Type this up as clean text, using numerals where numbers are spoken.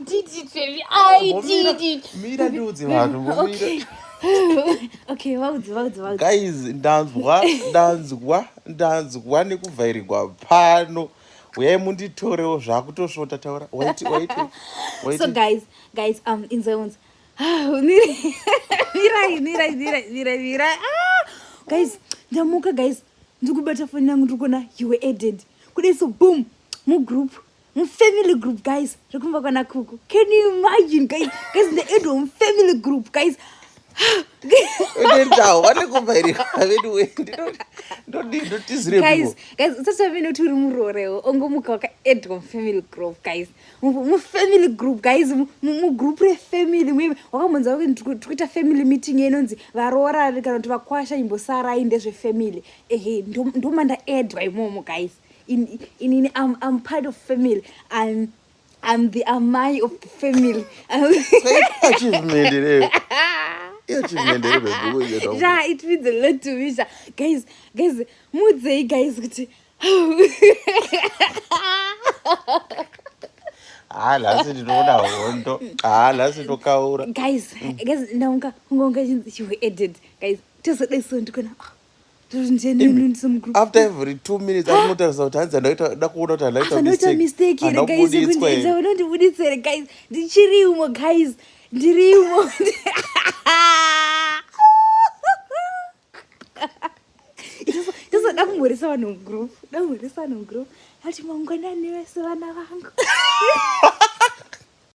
did it, baby. I did it. Mira ndiudze vanhu mbomira. Okay. Okay, vaudze, vaudze, vaudze. Guys, ndanzwa, ndanzwa, ndanzwa nekuvhairigwa pano. Uyai munditorewo zvakutosvota taura. Waiti, waiti. Waiti. So guys, guys, inzwa unzi. Mirai, mirai, mirai, mirai, mirai. Ah! Guys, ndamuka guys. Ndikubata phone yangu ndikuona you were added. Kudai so boom, mu group. Mufamily group guys, rekumba kwana kuku. Can you imagine guys? Guys, ndaedwa mufamily group guys. Ndendawo nekuvhairigwa veduwe. Ndodii ndotizire Guys, guys, usati kuti uri murorewo ongomuka wakaedwa mufamily group guys. Mufamily group guys, mugroup refamily muime wakambonzwa kuti tikuita family meeting inonzi varoora kana kuti vakwasha imbosarai ndezvefamily. Ehe, ndomandaedwa imomo guys. Inini I'm part of family. I'm the amai of the family. Achievement reyo. Achievement reyo baby. Ja, it means a lot to me. Ja. Guys, guys, mudzei guys kuti Ah, nhasi ndinoona hondo. Ah, nhasi ndokaura. Guys, guys, ndaunga ungonga chinzi you were added. Guys, tozodai so ndikona. After every 2 minutes arikunotarisa kuti hanzi andaita da kuona kuti andaita Anoita mistake here guys, Handakubuditswa here. kundidza unondibuditsa here guys. Ndichirimo guys. Ndirimo. Tozoda kumhoresa vanhu mugroup. Da kumhoresa vanhu mugroup. Ati mangwanani vese vana vangu.